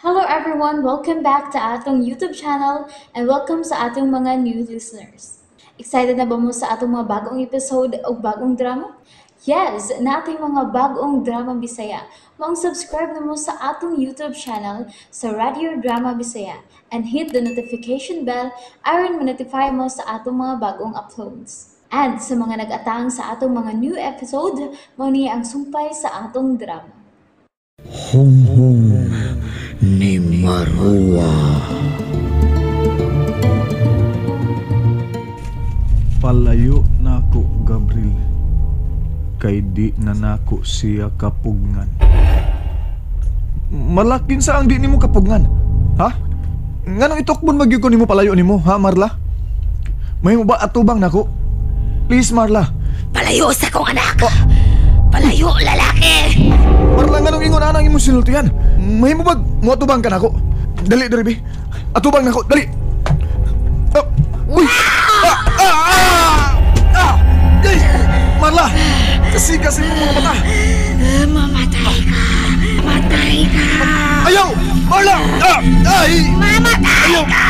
Hello everyone! Welcome back to atong YouTube channel and welcome sa atong mga new listeners. Excited na ba mo sa atong mga bagong episode o bagong drama? Yes! Nating mga bagong drama Bisaya. Maong subscribe na mo sa atong YouTube channel sa Radio Drama Bisaya and hit the notification bell aron ma-notify mo sa atong mga bagong uploads. And sa mga nag-atang sa atong mga new episode, mao ni ang sumpay sa atong drama. Hunghong ni Marua. Palayo nako, Gabriel. Kay di na nako siya kapugngan. Malakin sa ang di nimo kapugngan. Ha? Nganong itukbon magyud ko nimo palayo nimo, ha, Marla? May mo ba atubang nako? Please, Marla. Palayo sa kong anak. Oh. Palayo, lalaki. Marla, nganong ingon anang imong sinultihan? May mo ba moatubang ka nako? Dali, dali, be. Atubang nako, dali. Oh. Uy! Ah! Ah! Ah! Ah! Ay! Marla! Kasi mo mga mata. Mamatay ka. Matay ka. Ayaw! Marla! Ah! Ay! Mamatay ayaw! ka!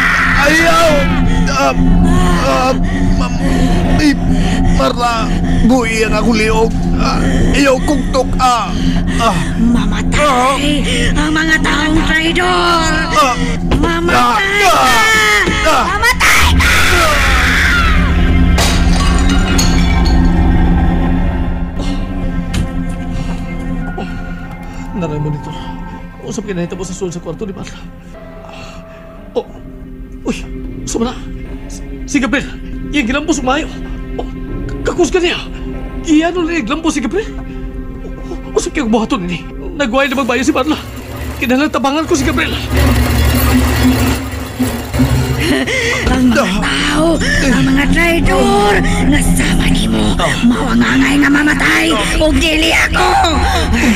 Ayaw! Ay, Marla, buhi ang akong liog. Ayaw kugtok. Mamatay ang mga taong traidor. Mamatay ka! Mamatay ka! Naray mo nito. Usap ka na ito sa sulod sa kwarto ni Marla. Oh, uy, suma na. Si Gabriel, iyang gilampos umayo. Oh, kakus ka niya. Iyan ulit gilampos si Gabriel. Usap kayo buhaton ni. Nagway na magbayo si Marla. Kinahanglan tabangan ko si Gabriel. Ang mga tao, ang mga traidor, nga sama nimo, mawangangay nga mamatay, ug dili ako.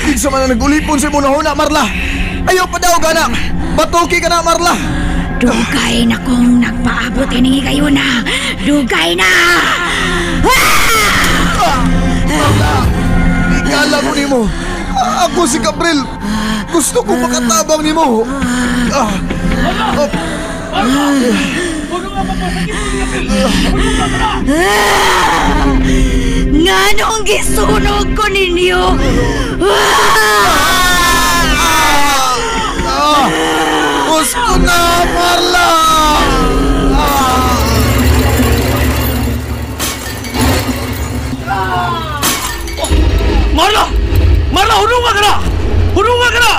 Kinsa man ang nag-ulipon sa imong nahuna, Marla. Ayaw pa daw gana. Batuki ka na, Marla. Dugay na kong nagpaabot iningi kayo na. Dugay na! Marla, ikala ko nimo. Ako si Gabriel. Gusto ko makatabang nimo. Marla! Marla! Huwag nga mapasakit ni Gabriel. Nganong gisunog ko ninyo? Gusto na, Marla! Marla! Marla, hununga ka na! Hununga ka na!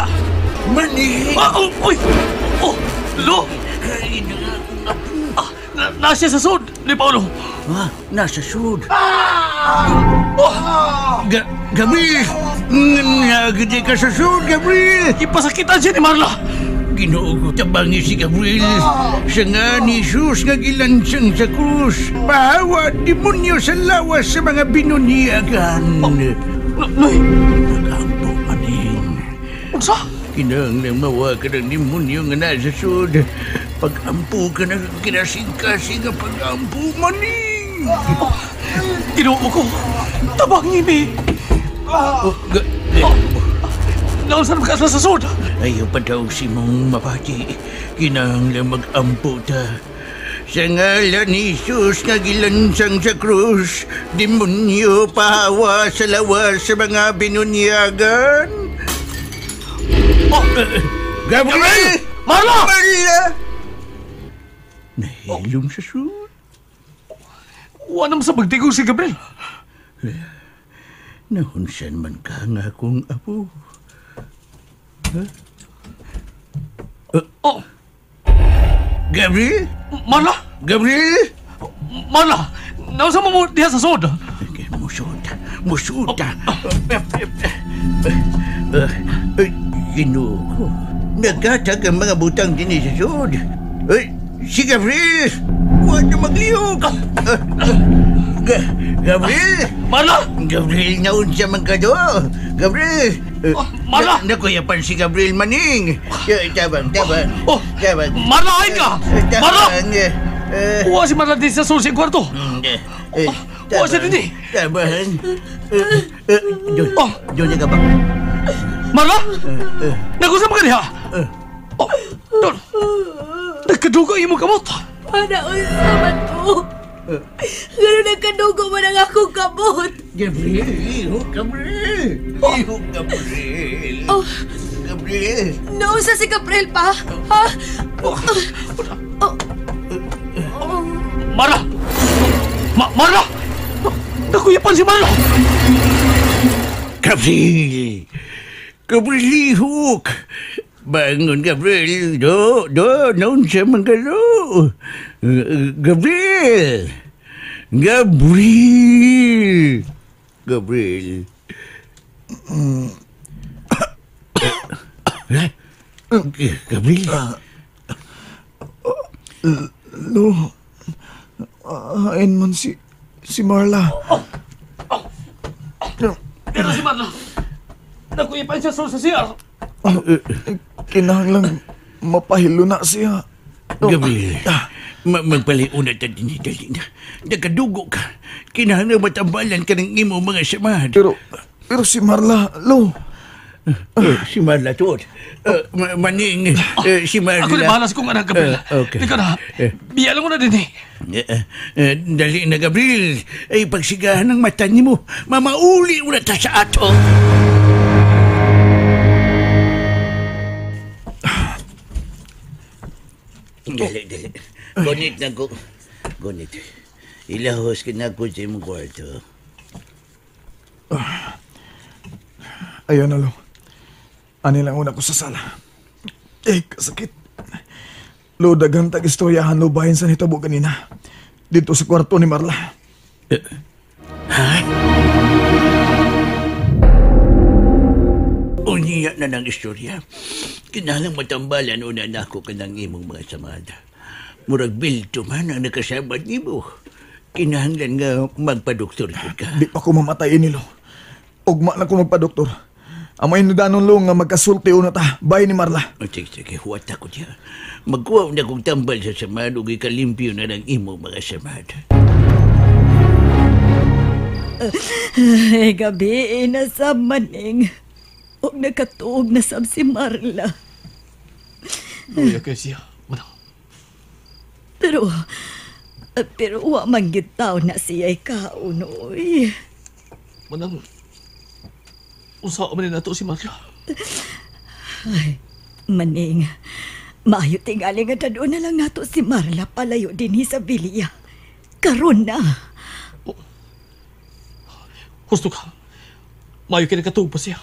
Mani! Uy! Oh! Lo! Nasa sa sud ni Paolo. Ah, nasa sud. Oh! Gabriel! Nagdi ka sa sud, Gabriel! Ipasakitan siya ni Marla! Ginoo ko, tabangi si Gabriel. Sa nga ni Jesus nga gilansang sa krus. Pahawa demonyo sa lawas sa mga binunyagan. Oh, Noy! Nag-ampo maning. Unsa? Kinahanglan mawa ka ng demonyo nga nasa sud. Pag-ampo ka na kinasing-kasing ang pag-ampo maning. Oh, Ginoo ko, tabangi mi. Oh, Naunsan ka sa sud? Ayaw pa daw si mong mapati. Kinahanglan mag-ampo ta. Sa ngalan ni Jesus nga gilansang sa krus, demonyo pahawa sa lawas sa mga binunyagan. Oh, Gabriel! Marla! Marla! Nahilom sa sud. Wa naman sa magtigong si Gabriel. Nahunsan man ka nga akong apo. Huh? Oh! Gabriel? Marla? Gabriel? Marla! Nausa mo diha sa sod? Okay, musod. Musod. Ginoo ko. Nagkatag ang mga butang din sa sod. Si Gabriel! Huwag na magliyog! Gabriel! Marla! Gabriel, naunsa man ka do! Gabriel! Marla! Nakuyapan si Gabriel maning! Tabang, tabang. Oh! Tabang. Marla, ay ka! Marla! Uwa si Marla din sa sulsing kwarto! Uwa siya din eh! Tabang. Doon, doon ka ba? Marla! Nag-usap ka niya? Oh! Don! Nagkadugo ang imong kamot! Panaunsa man to? Ganun nagkadugo man ang akong kamot. Gabriel, iho, Gabriel! Iho, Gabriel! Oh. Gabriel! Nausa si Gabriel pa? Ha? Oh. Marla! Marla! Nakuyapan si Marla! Gabriel! Gabriel, lihok! Bangon, Gabriel! Do, naon siya manggalo? Gabriel! Gabriel! Gabriel! Gabriel? Lo, hain man si Marla. Pero si Marla, nakuyapan siya sa CR. Kinahanglang mapahilo na siya. Gabriel, magpaliuna ta din dali na. Nagkadugo ka. Kinahanglang matambalan ka ng imo mga samad. Pero si Marla, lo. Si Marla tuot. Maning, si Marla. Ako na bahala sa kong anak, Gabriel. Okay. Ikaw na. Biya lang ko na din eh. Dali na, Gabriel. Ay, pagsigahan ng mata ni mo, mamauli una ta sa ato. Dali, dali. Gunit na ko. Gunit. Ilahos ka na ko sa imong kwarto. Ayun na, lo. Ani lang una ko sa sala. Eh, kasakit. Lo, daghan tag istoryahan lo bahin sa nitabo kanina. Dito sa kwarto ni Marla. Ha? Unya na ng istorya. Kinalang matambalan una na ako kanang imong mga samad. Murag bilto man ang nakasamad nimo. Kinahanglan nga magpadoktor ka. Di pa ko mamatay ni lo. Ugma na ko magpadoktor. Amay nudanon lo nga magkasulti una ta. Bahay ni Marla. O, sige, sige, huwat ako diya. Magkuha na kong tambal sa samad ug ikalimpyo na ng imong mga samad. Ay, gabi na sa maning. Og nakatuog na sab si Marla. Luya kay siya. Manang. Pero wa man gyud taw na siya kaon, oy. Manang, unsa man ni nato si Marla? Ay, maning, maayo tingali nga dadon na lang nato si Marla palayo dinhi sa bilya. Karon na. Oh. Husto ka. Maayo kay nakatuog pa siya.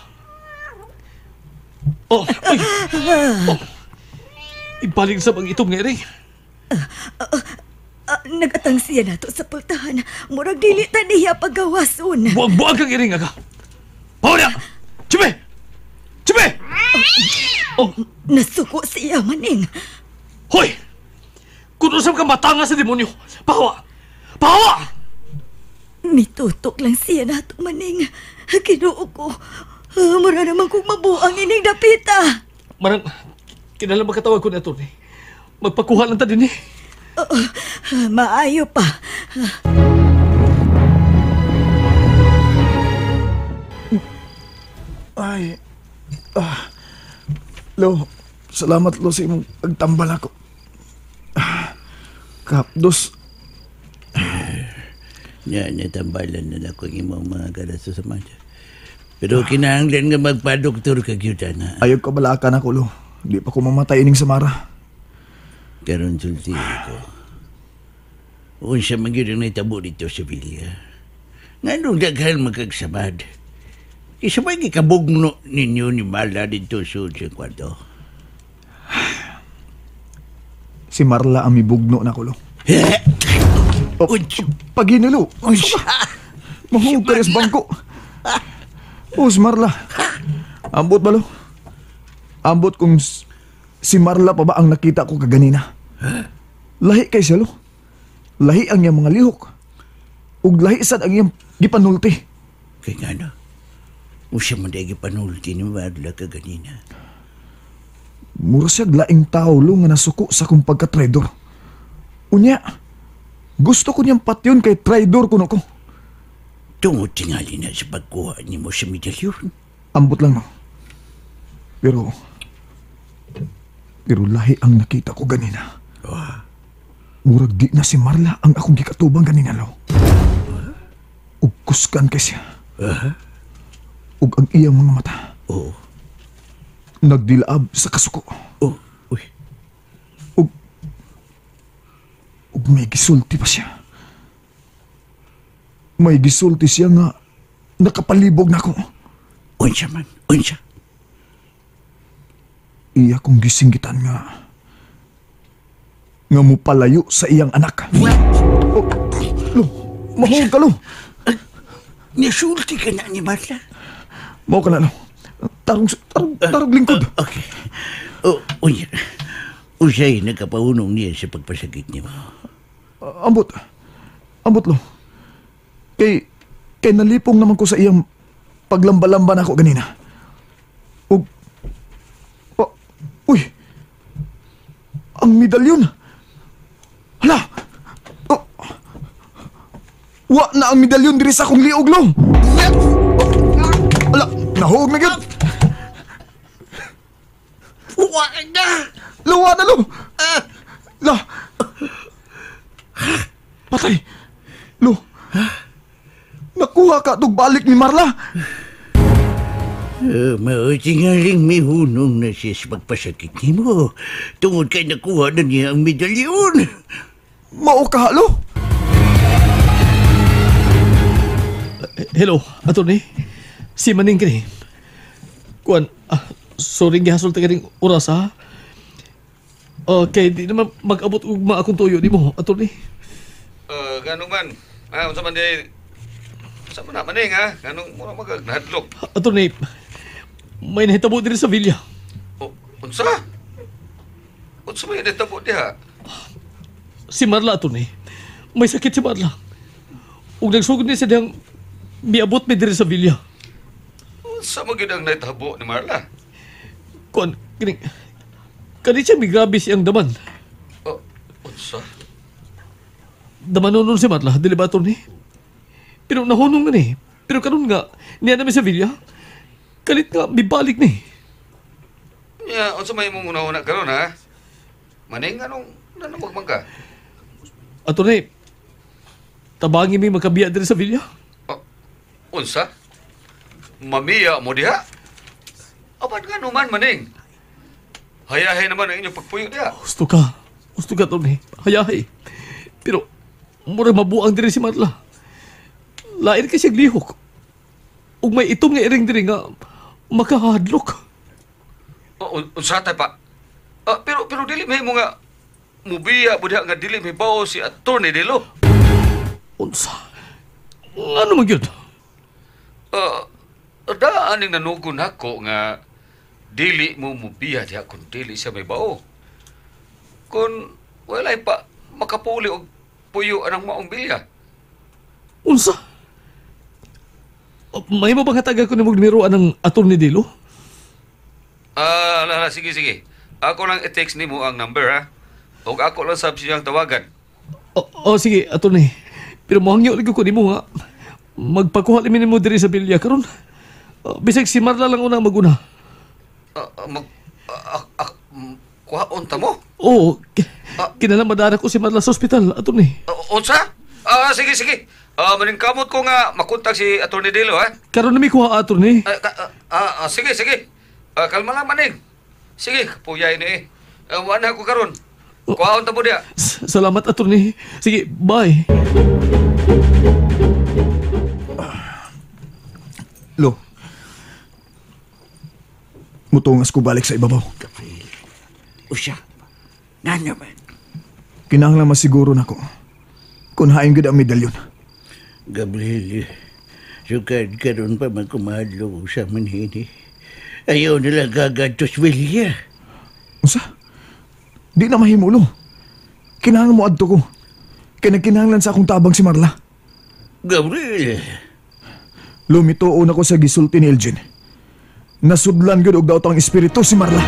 Oh, ay. Oh. Ibaling sa bang itom nga ering. Nagatang siya nato sa pultahan. Murag dili ta niya pagawason. Buang-buang kang iring aga. Pauna! Chipe! Chipe! Oh. Nasuko siya, maning. Hoy! Kung usap ka matanga sa demonyo, pahawa! Pahawa! Mitutok lang siya nato, maning. Kinuo ko. Mura naman kong mabuang ining dapita. Marang, kinala magkatawag ko na attorney. Magpakuha lang ta din eh. Maayo pa. Ay, Lo, salamat Lo sa imong pagtambal ako. Kapdos. Nga, natambalan na ako ang imong mga galaso sa mata. Pero kinahanglan nga magpadoktor ka gyud na. Ayaw ka balakan ako, Lo. Di pa ko mamatay ining Samara. Karon sulti ko. Unsa man gyud ang nahitabo dito sa Villa. Nganong daghan magkagsamad. Isa ba gikabugno ninyo ni Marla dito sa kwarto? Si Marla ang mibugno na ko, Lo. Oh, paginilo. Mahug ka rin sa bangko. Oh, si Marla. Ambot ba, Lo? Ambot kung si Marla pa ba ang nakita ko kaganina. Lahi kay siya, Lo. Lahi ang iyang mga lihok. Ug lahi sad ang iyang gipanulti. Kaya nga, no? Usa man dahil gipanulti ni Marla kaganina. Mura siya laing tao, Lo, nga nasuko sa kong pagka-traidor. Unya, gusto ko niyang patyon kay traidor kuno ko. Tungod tingali na sa pagkuha ni mo sa medalyon. Ambot lang, no. Pero Pero lahi ang nakita ko ganina. Murag di na si Marla ang akong gikatubang ganina, lo. Ug kusgan kay siya. Ug ang iyang mga mata. Oo. Nagdilaab sa kasuko. Oh, uy. Ug may gisulti pa siya. May gisulti siya nga nakapalibog na ako. Unsa man, unsa. Iya kong gisinggitan nga mupalayo sa iyang anak. Oh, lo, mahog ka, lo. Nisulti ka na ni Marla. Mao ka na, lo. Tarong lingkod. Okay. Oh, unya. Unsay nagkapahunong niya sa pagpasakit niyo? Ambot. Ambot, lo. Kay nalipong naman ko sa iyang paglamba-lamba na ako ganina. Ug, oh, uy, ang medalyon. Hala! Oh, wa na ang medalyon diri sa akong liog, lo. Hala, nahuog na gyud. Wa na! Luwa na, lo. La. Patay. Lo. Nakuha ka tug balik ni Marla. Tingaling may hunong na siya sa pagpasakit nimo. Tungod kay nakuha na niya ang medalyon. Mao ka, lo. Hello, attorney. Si Maning kini. Kuan, sorry gihasol ta kaning oras ha. Okay, di naman mag-abot ugma akong tuyo nimo, attorney. Ganun man. Unsa man di Unsa man na Maning ha? Ganung mura magagnadlok. Attorney, may nahitabo diri sa villa. Oh, unsa? Unsa may nahitabo diha? Si Marla, attorney. May sakit si Marla. Ug nagsugod ni siya dihang miabot mi diri sa villa. Unsa man gyud ang nahitabo ni Marla? Kuan, kining kani siya migrabe siyang daman. Oh, unsa? Damanon nun si Marla, dili ba, attorney? Pero nahunong na ni. Pero karon nga, niya namin sa villa. Kalit nga, mibalik ni. Nya, unsa may imong una-una karon ha? Maning anong nanawag man ka? Attorney, tabangi mi makabiya diri sa villa. Oh, unsa? Mamiya mo diha? Apan nga naman, Maning. Hayahay naman ang inyong pagpuyo diha. Gusto ka, attorney. Hayahay. Pero, murag mabuang diri si Marla. Lain kay siyang lihok. Ug may itom nga iring diri nga makahadlok. Oh, unsa tay pa? Pero dili may mo nga mubiya mo diha nga dili may bawo si Attorney Dilo. Unsa? Ano man gyud? Daan ning nanugon ako nga dili mo mubiya diha kung dili siya may bao. Kung walay pa makapuli og puyo anang maong bilya. Unsa? May mo bang hatagan ko ni mong numero anang Attorney Dilo? Ala, sige. Ako lang i-text nimo ang number ha. Og ako lang sab siyang tawagan. Oh, sige, Attorney. Pero mohangyo lagi ko nimo nga magpakuha ni mo diri sa bilya karon. Bisag si Marla lang unang maguna. Kuhaon ta mo? Oo, kinahanglan madara ko si Marla sa ospital, Attorney. Unsa? Sige. Maningkamot ko nga makontak si Attorney Dilo ha. Karon na mi kuha, Attorney. Sige. Kalma lang, Maning. Sige, puyay ni eh. Wala ko karon. Kuhaon ta mo diha. Salamat, Attorney. Sige, bye. Lo. Mutungas ko balik sa ibabaw. Gabriel. Usya. Nga naman. Kinahanglan masiguro nako kung hain gud ang medalyon. Gabriel, sukad karon pa man kumadlok sa manhini. Ayaw nila gagadtos vilya. Unsa? Di na mahimo, lo. Kinahanglan mo adto ko. Kay nagkinahanglan sa akong tabang si Marla. Gabriel! Lumituon ako sa gisulti ni Elgin. Nasudlan gud og daot ang espiritu si Marla.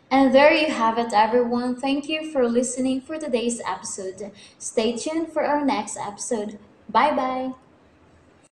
And there you have it, everyone. Thank you for listening for today's episode. Stay tuned for our next episode. Bye-bye.